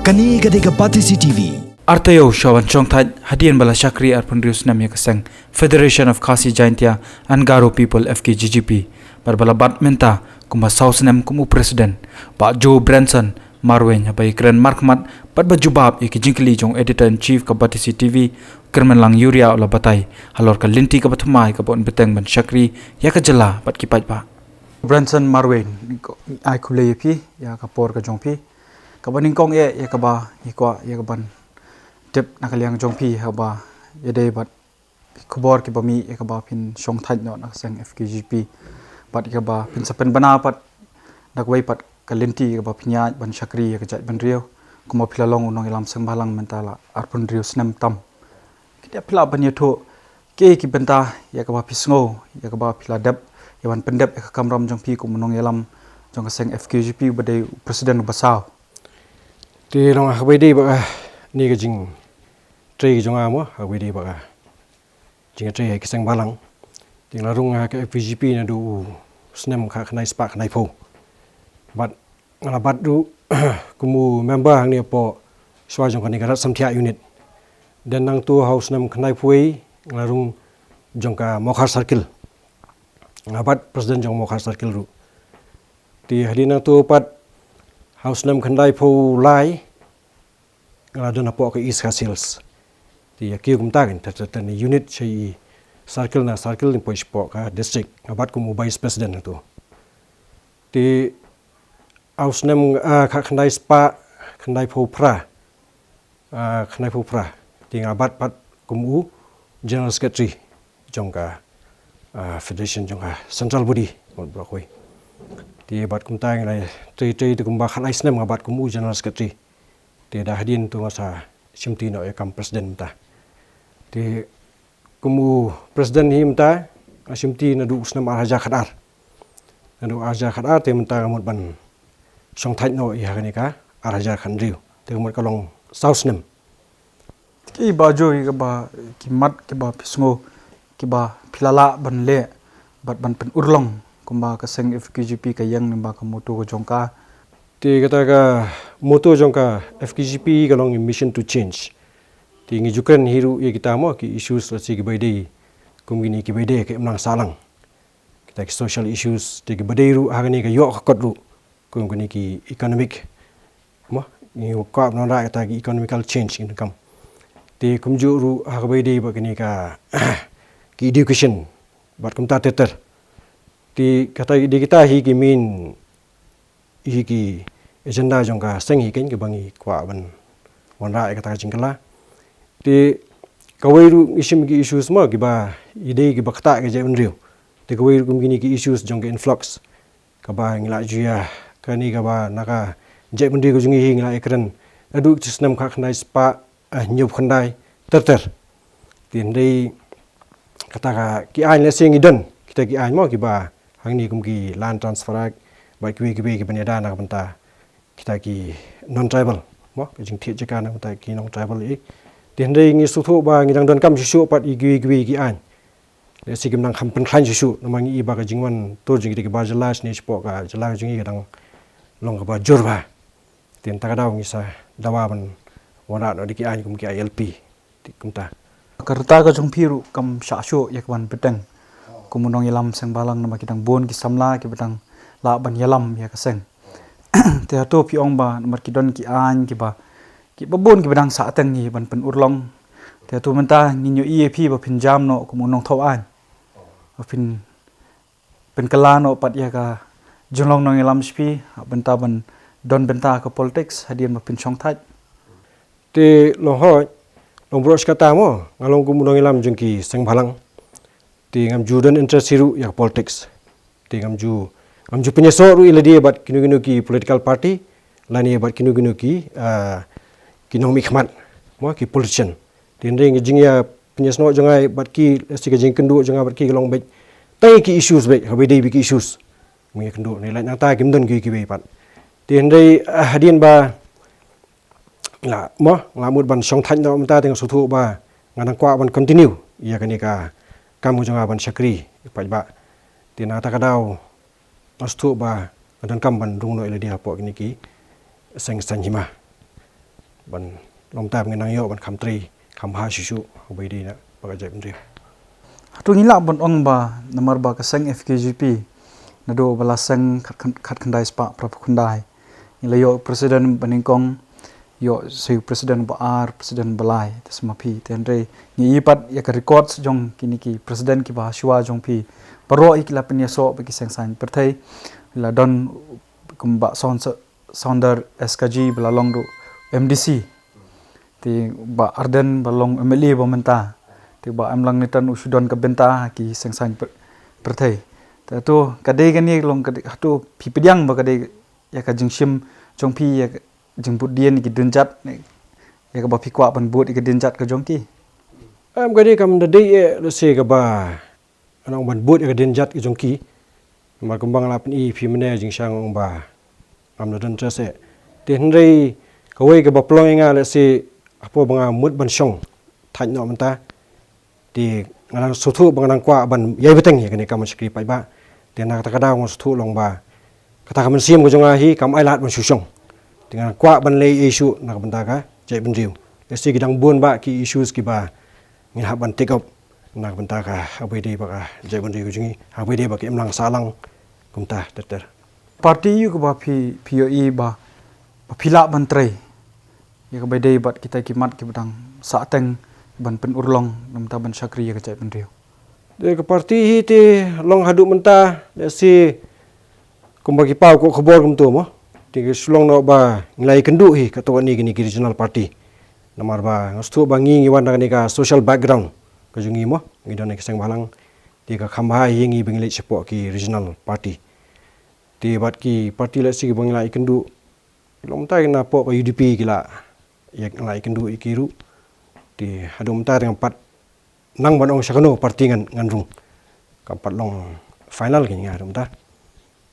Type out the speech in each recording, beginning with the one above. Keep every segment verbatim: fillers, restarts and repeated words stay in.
Kane ka dei ka Batesi T V. Artaïew sha wan shongthait hadien ba la shakri arphew hynriew snem ïa ka seng Federation of Khasi Jaintia and Garo People, F K G G P, bad ba la bat mynta kumba saw snem kum u president. Bah Joe Branson Marwein haba ïakren markhmat bad ba jubab ïa ki jingkylli jong editor in chief ka Batesi T V, Kyrmenlang Uriah, u la batai halor ka lynti kaba thymmai kaba un bteng ban shakri ïa ka jylla bad ki paidbah. Branson Marwein, ai khublei ïa phi ïa ka por ka jong phi. Kaba nyngkong eh ïa kaba ngi kwah ïa kaban tip na ka liang jong phi haba ïadei bad khubor kiba mih ïa kaba phin shongthait noh na ka seng F K G P, bad ïa kaba phin sa pynbna pat da kawei pat ka lynti ïa kaba phin ïaid ban shakri ïa ka jaitbynriew kumba phi la long u nongïalam seng bhalang mynta la arphew hynriew snem tam. Ki dei phi lah ban ïathuh ki ki bynta ïa kaba phi sngew ïa kaba phi la dep ïa ban pyndep ïa ka kamram jong phi kum u nongïalam jong ka seng F K G P uba dei u president uba saw. Te long ha kaba ïadei bad kane ka jingtrei ka jong nga mo, ha kaba ïadei bad ka jingtrei ha ka seng bhalang. Te nga la rung ha ka F K G P naduh u snem khatkhyndai spah khyndaiphew. Bad nga la bat ruh kum u member hangne hapoh shuwa jong kane ka Rat Samthiah unit. Te nangta ha u snem khyndaiphew wei nga la rung jong ka Mawkhar Circle. Nga la bat president jong Mawkhar Circle ruh. Te hadien nangta pat ha u snem khyndaiphew lai nga la don hapoh ka East Khasi Hills. Te ïa kiew kumta kein, te, te, te na unit sha i circle, na circle ngin poi shapoh ka district. Nga bat kum u vice president nangta. Te ha u snem, ah, khatkhyndai spah khyndaiphew phra. Ah, khyndaiphew phra. Te nga bat pat kum u general secretary jong ka, ah, federation jong ka central body, mut baroh kawei. Te bat kumta nga la trei trei te kumba khatlai snem nga bat kum u general secretary. Te da hadien to nga sa shimti noh ïa ka kam president mynta. Te kum u president hi mynta nga shimti naduh u snem ar hajar khatar. Naduh ar hajar khatar te mynta nga mut ban shongthait noh ïa kane ka ar hajar khathynriew. Te ka mut ka long saw snem. Ki ba jong ïa kaba ki mat kiba phi sngew kiba phi la lah ban leh bad ban pynurlong kumba ka seng F K G P ka ïeng ne ba ka motto ka jong ka. Te kata ka motto jong ka F K G P ka long mission to change. Te ngi ju kren hi ruh ïa kita mo ki issues lehse kiba ïadei kum kine kiba ïadei ka imlang sahlang. Kita ki social issues te kiba dei ruh ha kane ka ïoh ka kot ruh kum kine ki economic mo, ngi kwah ban wanrah kita ki economical change ngi donkam. Te kumjuh ruh ha kaba ïadei bad kine ka ki education bad kumta ter ter. Te kata dei kita hi ki main hi ki agenda jong ka seng hi kein kiba ngi kwah ban wanrah ïa kata ka jingkylla. Te kawei ruh ngi shim ki issues mo kiba ïadei kiba ktah ka jaitbynriew. Te kawei ruh kum kine ki issues jong ka influx kaba ngi la ju ïa kane kaba na ka jaitbynriew ka jong ngi hi ngi la ïakren naduh ki snem khatkhyndai spah, ah, hynñiewphew khyndai ter ter. Te hynrei kata ka ki aiñ lehse ngi don kita ki aiñ mo kiba hangne kum ki Land Transfer Act bad kiwei kiwei kiban ïada na ka bynta kita ki non tribal mo, ka jingthied jaka na ka bynta ki non tribal ïa. Te hynrei ngi sngewthuh ba ngi dang donkam shuh shuh pat ïa kiwei kiwei ki aiñ. Lehse kim nang kham pynkhlaiñ shuh shuh namar ngi i ba ka jingwan tur jong kita ki bar jylla shane shapoh ka jylla ka jong ngi ka dang long kaba jur bha. Te mynta ka daw ngi sa dawa ban wanrah noh da ki aiñ kum ki I L P. Te kumta. Ka rta ka jong phi ruh kam shah shuh ïa ka ban bteng kum u nongïalam seng bhalang namar ki dang bun ki samla kiba dang lah ban ïalam ïa ka seng. Te hato phi ong ba namar ki don ki aiñ kiba kiba bun kiba dang sah teng hi ban pynurlong. Te hato mynta ngin ïohi ïa phi ba phin jam noh kum u nongthaw aiñ, ba phin pynkylla noh pat ïa ka jinglong nongïalam sha phi ha bynta ban don bynta ka politics hadien ba phin shongthait? Te long hooid, long baroh shi katta mo, nga long kum u nongïalam jong ki seng bhalang. Te ngam ju don interest hi ruh ïa ka politics. Te ngam ju, ngam ju pynïasoh ruh ïa lade bad kino kino ki political party lane bad kino kino ki, ah, ki nongmihkhmat mo, ki politician. Te hynrei ka jingïapynïasoh jong nga bad ki, lehse ka jingïakynduh jong nga bad ki ka long beit tang ïa ki issues beit, haba ïadei bad ki issues. Ngi ïakynduh ne lait nangta kim don kiwei kiwei pat. Te hynrei, ah, hadien ba nga la mo, nga la mut ban shongthait noh mynta te nga sngewthuh ba nga dang kwah ban continue ïa kane ka kam ka jong nga ban shakri ïa ki paidbah. Te na kata ka daw nga sngewthuh ba nga donkam ban rung noh ïa lade hapoh kine ki seng saiñ hima. ban long tam ngi nang ïoh ban kham trei kham bha shuh shuh ha kaba ïadei na ba ka jaitbynriew. Hato ngi lah ban ong ba namar ba ka seng F K J P naduh ba la seng khat khan-, khat khyndai spah phra phew khyndai, ngi la ïoh president ba nyngkong, ïoh sa ïoh president ba ar, president ba lai, te sa ma phi, te hynrei ngi ïohi pat ïa ka records jong kine ki president kiba shuwa jong phi, baroh hi ki la pynïasoh bad ki seng saiñ pyrthei. La don kum Bah Saun-, Sounder S Kaji ba la long ruh M D C, te Bah Ardent ba long M L A ba mynta, te Bah Emlang Newton u shu don ka bynta ha ki seng saiñ pyr-, pyrthei. Te hato ka dei kane long ka dei, hato phi pdiang ba ka dei ïa ka jingshim jong phi ïa ka jingbud dien ïa ki dienjat, ïa kaba phi kwah ban bud ïa ka dienjat ka jong ki? Em, ka dei kam da dei, eh, lehse kaba ngan ong ban bud ïa ka dienjat ka jong ki. Namar kumba nga la pyni ïa phi mynne jingshisha nga ong ba ngam da don interest eh. Te hynrei kawei kaba pynlong ïa nga lehse hapoh ba nga mut ban shong thait noh mynta, te nga dang sngewthuh ba nga dang kwah ban ïai bteng ïa kane ka kam shakri paidbah. Te na kata ka daw nga sngewthuh long ba kata ka mynsiem ka jong nga hi kam ailad ban shu shong. Te nga dang kwah ban leh ei ei shuh na ka bynta ka jaitbynriew. Lehse ki dang bun bah ki issues kiba ngi hap ban take up na ka bynta ka, ha kaba ïadei bad ka jaitbynriew ka jong ngi, ha kaba ïadei bad ka imlang sahlang, kumta ter ter. Party aiu kaba phi, phi ïohi ba, ba phi lah ban trei ïa kaba ïadei bad kita ki mat kiba dang sahteng ban pynurlong na ka bynta ban shakri ïa ka jaitbynriew? Te ka party hi te long haduh mynta, lehse kumba ki paw ko khubor kumto mo. Te ka shu long noh ba ngi la ïakynduh hi katto katne kine ki regional party. Namar ba nga sngewthuh ba ngi ngi wan na kane ka social background ka jong ngi mo. Ngi don ha ki seng bhalang. Te ka kham bha hi ïa ngi ba ngi leit shapoh ki regional party. Te bad ki party lehse kiba ngi la ïakynduh, ki long mynta ki na poh ka U D P ki la ïa, la ïakynduh ïa ki ruh. Te haduh mynta te ngam pat nang ban ong sha kano party ngan, ngan rung. Kam pat long final ki nga haduh mynta.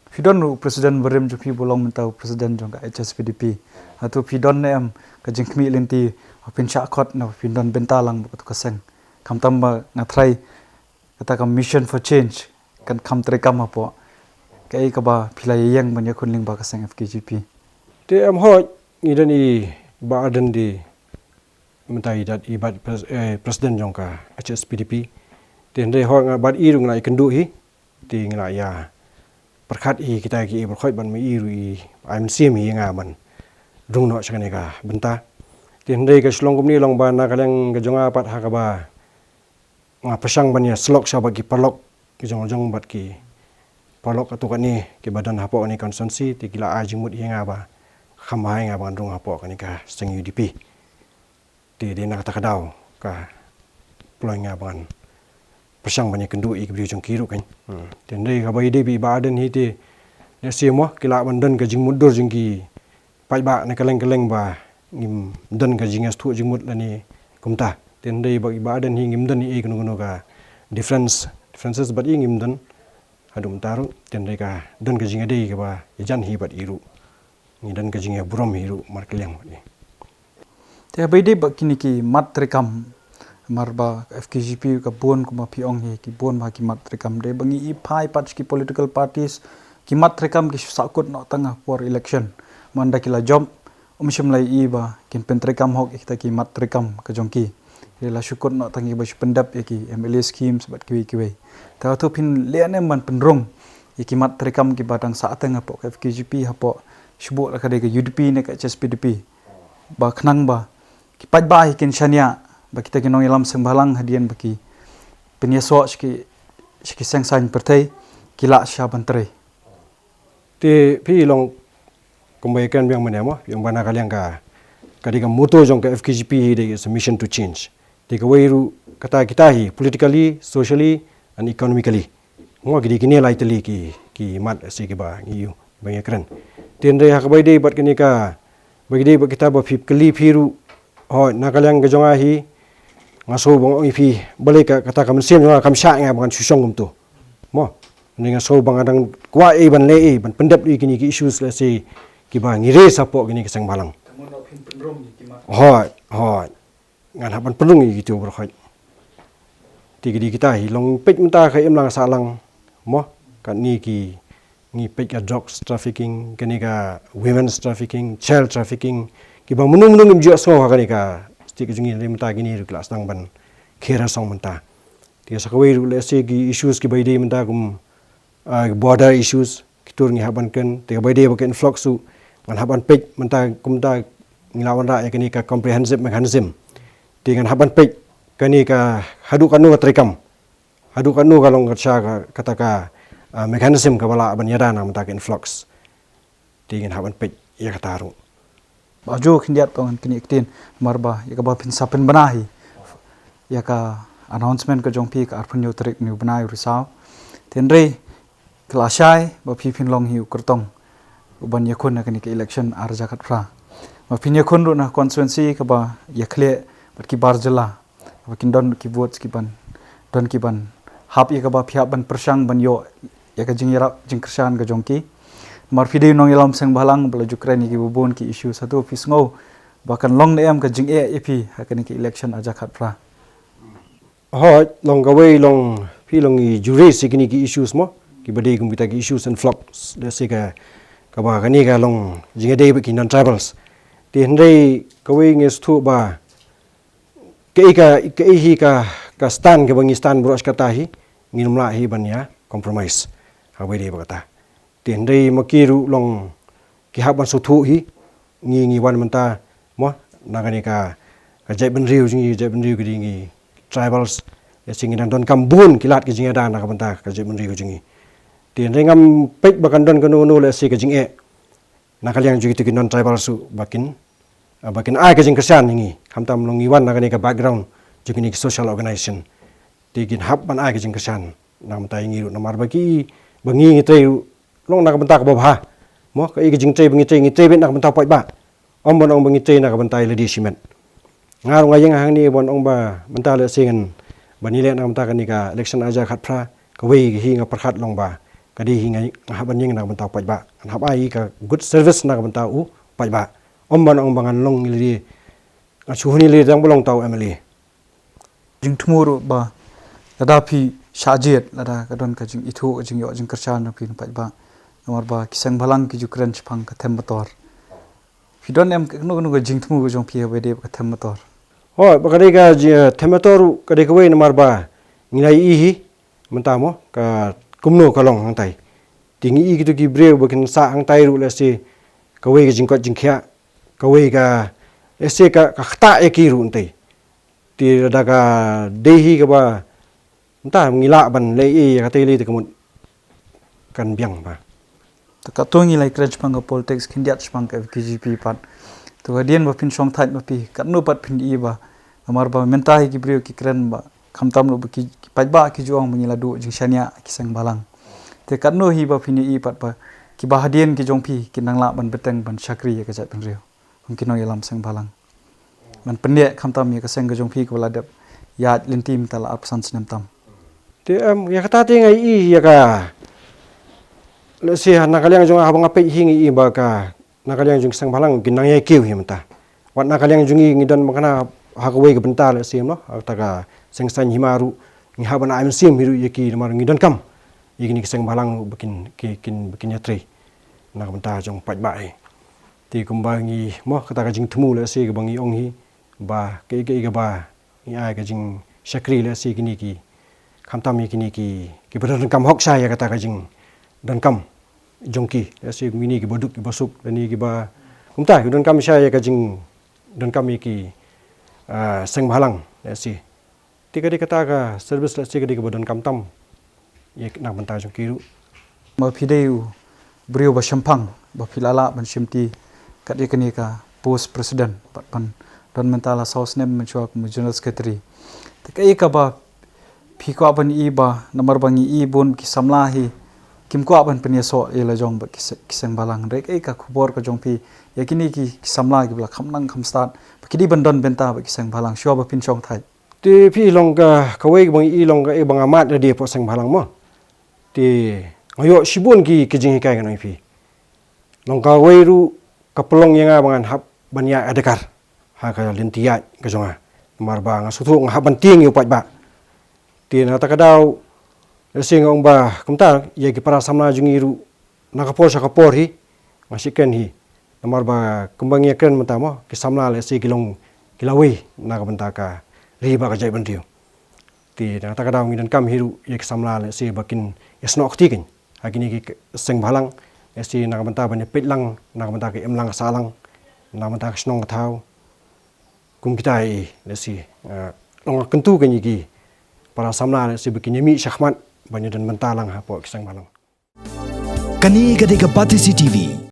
Phi don ruh u president barim jong phi ba long mynta u president jong ka H S P D P. Hato phi don ne em ka jingkhmih lynti ba phin shah khot na ba phin don bynta lang bad kato ka seng? Khamtam ba nga tharai kata ka Mission for Change kan kham treikam hapoh. Kaei kaba phi la ïeng ban ïakhun lyngba ka seng F K J P? Te em hooid, ngi don i Bah Ardent, i mynta i dei i Vice Pres-, eh, President jong ka H S P D P. Te hynrei hooid nga bad i ruh ngi la ïakynduh hi. Te ngi la ïa pyrkhat hi kita ki, i pyrkhat ban ma i ruh i ai mynsiem hi ïa nga ban rung noh sha kane ka bynta. Te hynrei ka shu long kumne long ba na ka liang ka jong nga pat ha kaba nga pyrshang ban ïa syllok sha bad ki paralok ki jong jong bad ki paralok katto katne kiba don hapoh kane ka constituency, te ki la ai jingmut ïa nga ba kham bha ïa nga ban rung hapoh kane ka seng U D P. Te dei na kata ka daw ka pynlong ïa nga ban pyrshang ban ïakynduh ïa ki briew jong ki ruh kan. Hmm. Te hynrei kaba ïadei bad i Bah Ardent hi te lehse mo ki lah ban don ka jingmutdur jong ki paidbah na kylleng kylleng ba ngim don ka jingïasngewthuh jingmut lane kumta. Te hynrei bad i Bah Ardent hi ngim don ei kano kano ka difference, differences bad i ngim don haduh mynta ruh. Te hynrei ka don ka jingïadei kaba ïajan hi bad i ruh. Ngi don ka jingïaburom hi ruh markylliang bad i. Te haba ïadei bad kine ki mat treikam, namar ba F K J P ka bun kumba phi ong hi, ki bun bha ki mat treikam. Dei ba ngi i phai pat sha ki political parties, ki mat treikam ki shu sahkut noh tang ha por election. Mynta ki la jop, um shym la i ba kin pyntreikam hok ïa kita ki mat treikam ka jong ki. Ki la shu kut noh tang ïa ba shu pyndep ïa ki M L A schemes bad kiwei kiwei. Te hato phin leh ne em ban pynrung ïa ki mat treikam kiba dang sahteng hapoh ka F K J P, hapoh, shu buh la ka dei ka U D P ne ka H S P D P, ba khnang ba ki paidbah hi kin shaniah ba kita ki nongïalam seng bhalang hadien ba ki pynïasoh sha ki, sha ki seng saiñ pyrthei ki lah shisha ban trei. Te phi long kumba ïa kren biang mynne mo, ïa ba na ka liang ka, ka dei ka motto jong ka F K J P hi dei is a mission to change. Te kawei ruh kata kita hi politically, socially and economically. Mo ki dei kine lai tylli ki, ki mat lehse kiba ngi ïoh ba ngi kren. Te hynrei ha kaba ïadei bad kane ka, ba ïadei bad kita ba phi kylli phi ruh. Hooid, na ka liang ka jong nga hi, nga sngew ba nga ong ïa phi, balei ka, kata ka mynsiem jong nga kam shah ïa nga ba ngan shu shong kumto. Mo, hynrei nga sngew ba nga dang kwah ei ban leh ei, ban pyndep ïa kine ki issues lehse kiba ngi raise hapoh kine ki seng bhalang. Hooid, hooid. Ngan hap ban pynrung ïa kito baroh hooid. Te ki dei kita hi long peit mynta ka imlang sahlang. Mo, katne ki ngi peit ka drugs trafficking, kane ka women's trafficking, child trafficking, kiba mynno mynno ngim ju ïohsngew ha kane ka state ka jong ngi, mynta kine ruh ki la sdang ban kher song mynta. Te sa kawei ruh lehse ki issues kiba ïadei mynta kum, ah, border issues, ki tur ngi hap ban kren, te kaba ïadei bad ka influx ruh ngan hap ban peit mynta, kumta ngi la wanrah ïa kane ka comprehensive mechanism. Te ngan hap ban peit kane ka haduh katno ka treikam, haduh katno ka long ka sha ka, kata ka, ah, mechanism kaba lah ban ïada na ka bynta ka influx. Te ngin hap ban peit ïa kata ruh. Ba ju khyndiat tang ngan kynnoh ktien, namar ba ïa kaba phin sa pynbna hi ïa ka announcement ka jong phi ka arphew hynñiew tarik une u bnai u Risaw. Te hynrei ka la shai ba phi phin long hi u kyrtong uban ïakhun ha kane ka election ar hajar khatphra. Ba phin ïakhun ruh na constituency kaba ïakhlieh bad ki bar jylla, ba kin don ki vote ki ban, don ki ban hap ïa kaba phi hap ban pyrshang ban ïoh ïa ka jingïarap jingkyrshan ka jong ki. Namar phi dei u nongïalam seng bhalang ba la ju kren ïa kiba bun ki issues, hato phi sngew ba kan long ne em ka jingeh ïa phi ha kane ka election ar hajar khatphra? Hooid, long kawei long, phi long i ju raise ïa kine ki issues mo, kiba dei kum kita ki issues and flocks, lehse ka, kaba kane ka long jingïadei bad ki non tribals. Te hynrei kawei nga sngewthuh ba kaei ka, kaei hi ka, ka stand kaba ngi stand baroh shi katta hi, ngim lah hi ban ïa compromise ha kaba ïadei bad kata. Te hynrei ma ki ruh long ki hap ban sngewthuh hi, ngi, ngi wan mynta mo na kane ka, ka jaitbynriew jong ngi, jaitbynriew ka dei ngi tribals, lehse ngi dang donkam bun ki lad ki jingïada na ka bynta ka jaitbynriew jong ngi. Te hynrei ngam peit ba kan don kano kano lehse ka jingeh na ka liang jong kito ki non tribals ruh ba kin, ah, ba kin ai ka jingkyrshan ïa ngi, khamtam long ngi wan na kane ka background jong kine ki social organization. Te kin hap ban ai ka jingkyrshan na ka bynta ïa ngi ruh, namar ba ki, ba ngi ngi trei ruh long na ka bynta kaba bha mo, kaei ka jingtrei ba ngi trei, ngi trei beit na ka bynta u paidbah. Ym ban ong ba ngi trei na ka bynta ïa lade shimet. Nga ruh nga ïeng hangne ban ong ba mynta lehse ngan ban ïaleh na ka bynta kane ka election ar hajar khatphra, kawei hi nga pyrkhat long ba ka dei hi nga, nga hap ban ïeng na ka bynta u paidbah, ngan hap ai ka good service na ka bynta u paidbah. Ym ban ong ba ngan long ïa lade, ngan shu hun ïa lade tang ba long tang u M L A. Jingthmu ruh ba lada phi shah jied, lada ka don ka jingithuh, ka jingïoh jingkyrshan jong phi na u paidbah, namar ba ki seng bhalang ki ju kren shaphang ka them motor. Phi don em kano kano ka jingthmu ka jong phi ha kaba ïadei bad ka them motor? Hooid, ba ka dei ka ji-, eh, them motor ruh ka dei kawei namar ba ngi la ïohi hi mynta mo ka kumno ka long hangtai. Te ngi ïohi kito ki briew ba kin sah hangtai ruh lehse kawei ka jingkoit jingkhiah, kawei ka, lehse ka, ka ktah ïa ki ruh hangtai. Te lada ka dei hi kaba mynta ngi lah ban leh ïa kata lei te ka mut kan biang ba. Te katto ngi la ïakren shaphang ka politics, khyndiat shaphang ka K J P pat. Te hadien ba phin shong thait ma phi, katno pat phin ïohi ba, namar ba mynta hi ki briew ki kren ba khamtam ruh ba ki, ki paidbah ki ju ong ba ngi la duh jingshaniah ki seng bhalang. Te katno hi ba phin ïohi pat ba kiba hadien ki jong phi kin nang lah ban bteng ban shakri ïa ka jaitbynriew kum ki nongïalam seng bhalang? Ngan pyndep khamtam ïa ka seng ka jong phi kaba la dep ïaid lynti mynta la arphew san snem tam. Te, em, ïa kata te nga ïohi ïa ka, lehse na ka liang jong nga haba nga peit hi nga ïohi ba ka, na ka liang jong ki seng bhalang ki nang ïai kiew hi mynta. Wat na ka liang jong ngi ngi don ba kane ha kawei ka bynta lehse mo, ha kata ka seng saiñ hima ruh ngi hap ban ai mynsiem hi ruh ïa ki namar ngi donkam ïa kine ki seng bhalang ruh ba kin, ki, kin, ba kin ïatrei na ka bynta jong paidbah hi. Te kumba ngi mo kata ka jingthmu lehse kaba ngi ong hi ba kaei kaei kaba ngi ai ka jingshakri lehse kine ki, khamtam ïa kine ki, kiba donkam hok shai ïa kata ka jingdonkam jong ki, lehse kine kiba duk kiba suk lane kiba kumta ki donkam shai ïa ka jingdonkam ïa ki, ah, seng bhalang lehse. Te ka dei kata ka service lehse ka dei kaba donkam tam ïa na ka bynta jong ki ruh. Ma phi dei u briew ba shemphang ba phi la lah ban shimti kat ïa kane ka post president bad ban don mynta la saw snem mynshuwa kum u general secretary. Te kaei kaba phi kwah ban ïohi ba namar ba ngi ïohi bun ki samla hi kim kwah ban pynïasoh ïa la jong bad ki se-, ki seng bhalang, hynrei kaei ka khubor ka jong phi ïa kine ki, ki samla kiba la kham nang kham stad ba ki dei ban don bynta bad ki seng bhalang shuwa ba phin shong thait? Te phi long ka, kawei ba ngi ïohi long kaei ba nga mad lade hapoh seng bhalang mo. Te nga ïoh shibun ki, ki jinghikai ngan ong ïa phi. Long kawei ruh ka pynlong ïa nga ba ngan hap ban ïaid adkar ha ka lynti ïaid ka jong nga. Namar ba nga sngewthuh nga hap ban tieng ïa u paidbah. Te na kata ka daw lehse nga ong ba kumta ïa ki para samla jong ngi ruh na ka por sha ka por hi nga shah kren hi. Namar ba kumba ngi ïa kren mynta mo, ki samla lehse ki long ki lawei na ka bynta ka ri bad ka jaitbynriew. Te na kata ka daw ngi donkam hi ruh ïa ki samla lehse ba kin ïasnoh kti kein ha kine ki seng bhalang, lehse na ka bynta ban ïapeit lang na ka bynta ka imlang ka sahlang, na ka bynta ka shnong ka thaw. Kum kita hi lehse, eh, long kyntu kein ïa ki para samla lehse ba kin ïamih shakhmat ban ïadon bynta lang hapoh ki seng bhalang. Kane ka dei ka Batesi TV.